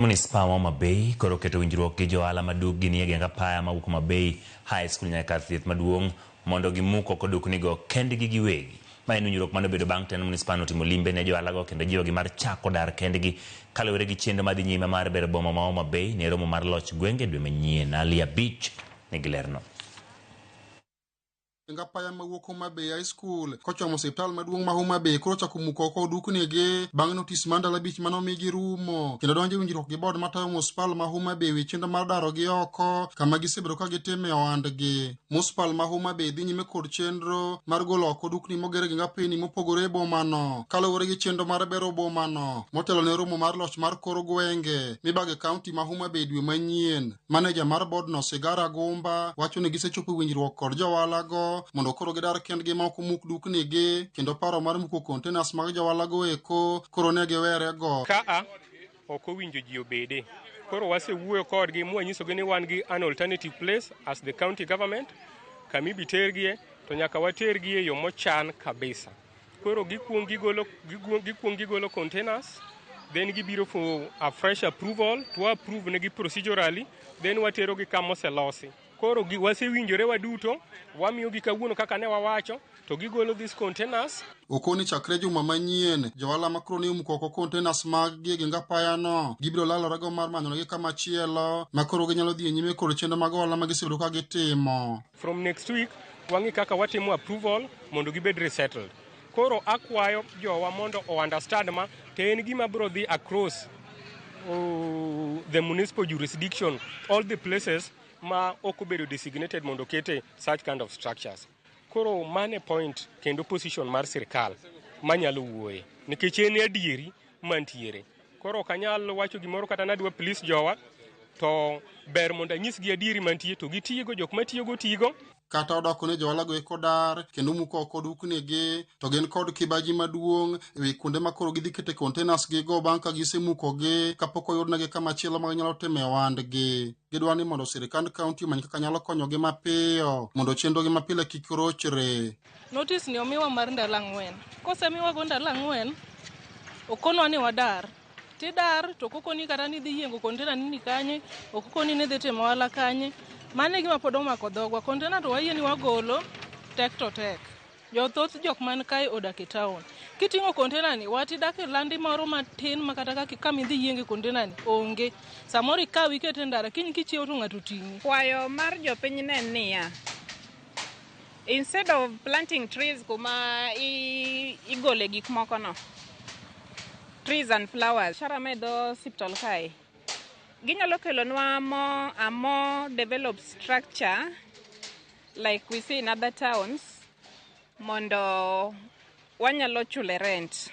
Manispaa ma Homa Bay koro oketo winjruok gi johala ma dukgi nie geng apaya mawuok Homa Bay High School nyaka kar thieth maduong' mondo gimuk oko duknigo kendgi giwegi. Ma en winjruok mane obedo bang' tend manispaa no timo limbe ne johalago kendo jiwogi mar chako dar kendgi kaluwore gi chenro madhi nyime mar bero boma ma Homa Bay ne romo mar loch gwenge dwe manyien. Ali Abich nigi lerno. Apaya mawuok Homa Bay High School kochomo osiptal maduong' ma Homa Bay koro ochako muko oko duknigi bang' notis mar ndalo 5 mane omigi rumo kendo donjo e winjruok gi board matayo municipal ma Homa Bay wi chenro mar darogi oko kama gisebedo ka gitime ohandgi. Municipal ma Homa Bay dhi nyime kod chenro mar golo oko dukni moger gi ngapeni mopogore e bomano kaluwore gi chenro mar bero bomano motelo ne romo mar loch mar kor gwenge mibago e kaunti ma Homa Bay dwe manyien. Maneja mar boardno Sigara Gumba wacho ni gisechopo winjruok kod jowalago mondo koro gidar kendgi ma ok omuk duknigi kendo paro mar muko containers mag jowalago eko koro ne giwerego. Kaa ok owinjo ji obede. Koro wasewuoyo kodgi mwanyisogi ni wan gi an alternative place as the county government kama ibi tergie to nyaka watergi e yo mochan kabisa. Koro gikuong gigolo gikuong gigolo containers then gibiro for a fresh approval to approve negi procedurally then watero gi kama oselosi. Koro wasewinjore waduto, wamiyogi kawuono kaka ne wawacho to gigolo these containers. Okoni chakre juma manyien, johala ma koro ne omuko oko containers mag gi e geng apayano gibiro lalorego mar manyonegi kama chielo ma koro ginyalo dhi e nyime kod chenro mag ohala ma gisebedo ka gitimo. From next week wang'i kaka watimo approval mondo gibed resettled. Koro akwayo jowa mondo o understand ma to en gima biro dhi across the municipal jurisdiction, all the places ma ok obedo designated mondo okete such kind of structures. Koro mane point kendo position mar sirkal manyalo wuoye nikech en adieri mantiere. Koro ok anyal wacho gimoro kata nadwa please jowa to ber mondo anyisgi adieri mantie to gitigo jok matiyogo tigo. Kata odoko ni johalago eko dar kendo muko oko duknigi to gin kod kibaji maduong' e wi kuonde ma koro gidhi kete containers gigo bang' ka gisemukogi kapok oyudnegi kama chielo ma ginyalo time ohandgi. Gidwa ni mondo sirikand kaunti omany kaka nyalo konyogi mapiyo mondo chenrogi mapile kik rochre. Notice ni omiwa mar ndalo 4. Kosemiwa go ndalo 4, okonwa ni wadar. Tidar to kokoni kata ni idhi yiengo container ni kanye, ok okoni ni idhi timo ohala kanye. Mano e gima pod omako dhogwa. Container to wayie ni wagolo, tek to tek. Jothoth jok man kae odak e town. Kiting'o container ni, wat idak e landi moro matin ma kata kama idhi yienge container ni onge. Samoro ikaw iket e ndara, kiny kichiew to ng'ato oting'i. Kwayo mar jopiny ne en niya, instead of planting trees kuma igole gik moko no, trees and flowers, biashara ma e dho osiptal kae, ginyalo kelonwa more, a more developed structure like we see in other towns mondo wanyalo chule rent.